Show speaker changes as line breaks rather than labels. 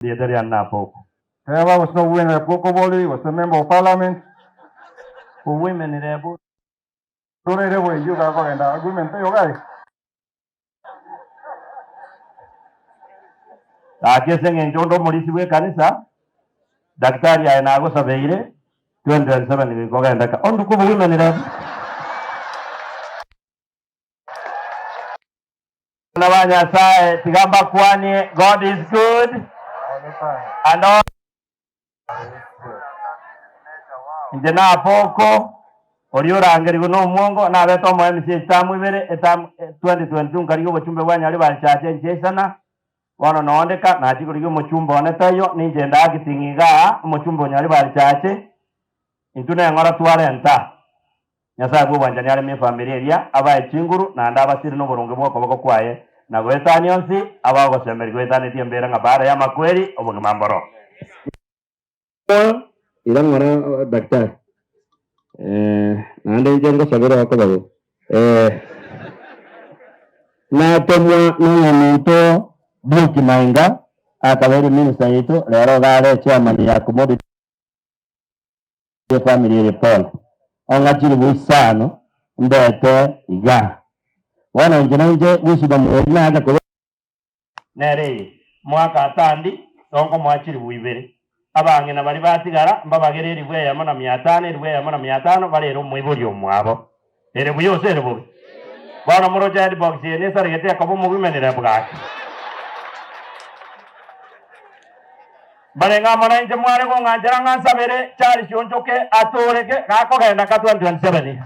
Rieta riane Napoko.
Teba gose nobwenere bw'okobori gose member of parliament.
Obwemenere ebo.
Torere bweyio gakogenda agreement taiyo gai.
Gaki ase eng'encho onde omorisia bw'ekanisa, daktari aye nagosabeire 2027 goika ogende ka onde kobwemenere ebo. Abana ba Nyasae, tiga mbakwanie, God is good and all Inche Napoko, oria orangerigwe nomwongo, nabete omo MC etamu ibere, etamu 2022 nkarigia obochumbe bwa Nyaribari Church enchia isana, bono nonde ka nachia korigia omochumbe one taiyo, ninche nde acting igaa, omochumbe o Nyaribari Church, intwe neng'ora twarenta. Nyasae bw'obwanchani aremie efamiri eria, abae chinguru, naende abasire noboronge bw'okoboko kwaye, na goetania onsi abagosemeria goetanetie embera ng'a baada y'amakweri obogima mboro. Ira ng'ora daktari, naende inche ngosabere okoba bo. Natomwa noyominto Duke Mainga, akaberia minister yaito, rero iga are chairman ya commodity. Efamiri ere pole, ong'a chilifu isano ndete igaa. Bono inche nainche Wisdom eri nacha korwa. Nere eye, mwaka atandi tonkomoa chilifu ibere. Abang'ina baria batigara mbabagere elifu eyemo na mia tano, elifu eyemo na mia tano, barere omoibori omwabo. Ere buya gose ere bobe? Bono moroche headbox eye nesaregete ekoba omobimenere bwake. Mbarenge amo nainche mware kong'anchera ng'a nsabere Charles Onchoke atooreke gakogenda ka 2027.